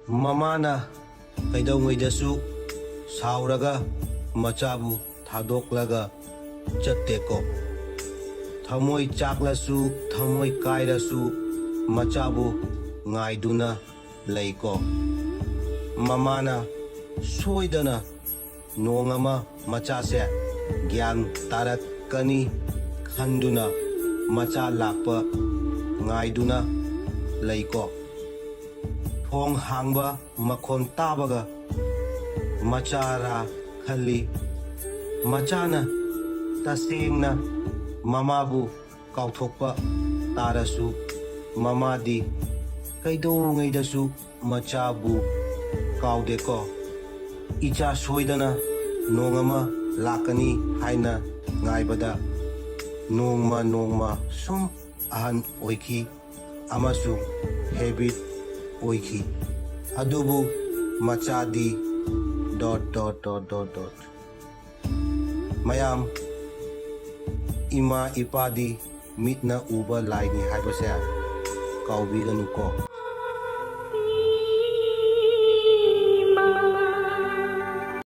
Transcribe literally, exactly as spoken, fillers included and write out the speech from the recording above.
ꯃꯃꯥꯅ ꯀꯩꯗꯧꯉꯩꯗꯁꯨ ꯁꯥꯎꯔꯒ ꯃꯆꯥꯕꯨ ꯊꯥꯗꯣꯛꯂꯒ ꯆꯠꯇꯦꯀꯣ꯫ ꯊꯃꯣꯏ ꯆꯥꯛꯂꯁꯨ, ꯊꯃꯣꯏ ꯀꯥꯏꯔꯁꯨ ꯃꯆꯥꯕꯨ ꯉꯥꯏꯗꯨꯅ ꯂꯩꯀꯣ꯫ ꯃꯃꯥꯅ ꯁꯣꯏꯗꯅ ꯅꯣꯡ ꯑꯃ ꯃꯆꯥꯁꯦ ꯒ꯭ꯌꯥꯟ ꯇꯥꯔꯛꯀꯅꯤ ꯈꯟꯗꯨꯅ ꯃꯆꯥ ꯂꯥꯛꯄ ꯉꯥꯏꯗꯨꯅ ꯂꯩꯀꯣ꯫ ꯊꯣꯡ ꯍꯥꯡꯕ ꯃꯈꯣꯟ ꯇꯥꯕꯒ ꯃꯆꯥꯔꯥ ꯈꯜꯂꯤ꯫ ꯃꯆꯥꯅ ꯇꯁꯦꯡꯅ ꯃꯃꯥꯕꯨ ꯀꯥꯎꯊꯣꯛꯄ ꯇꯥꯔꯁꯨ, ꯃꯃꯥꯗꯤ ꯀꯩꯗꯧꯉꯩꯗꯁꯨ ꯃꯆꯥꯕꯨ ꯀꯥꯎꯗꯦꯀꯣ꯫ ꯏꯆꯥ ꯁꯣꯏꯗꯅ ꯅꯣꯡ ꯑꯃ ꯂꯥꯛꯀꯅꯤ ꯍꯥꯏꯅ ꯉꯥꯏꯕꯗ ꯅꯣꯡꯃ ꯅꯣꯡꯃ ꯁꯨꯝ ꯑꯍꯟ ꯑꯣꯏꯈꯤ ꯑꯃꯁꯨꯡ ꯍꯦꯕꯤꯠ ꯑꯣꯏꯈꯤ꯫ ꯑꯗꯨꯕꯨ ꯃꯆꯥꯗꯤ dot dot dot dot dot. ꯃꯌꯥꯝ, ꯏꯃꯥ ꯏꯄꯥꯗꯤ ꯃꯤꯠꯅ ꯎꯕ ꯂꯥꯏꯅꯤ ꯍꯥꯏꯕꯁꯦ ꯀꯥꯎꯕꯤꯒꯅꯨꯀꯣ꯫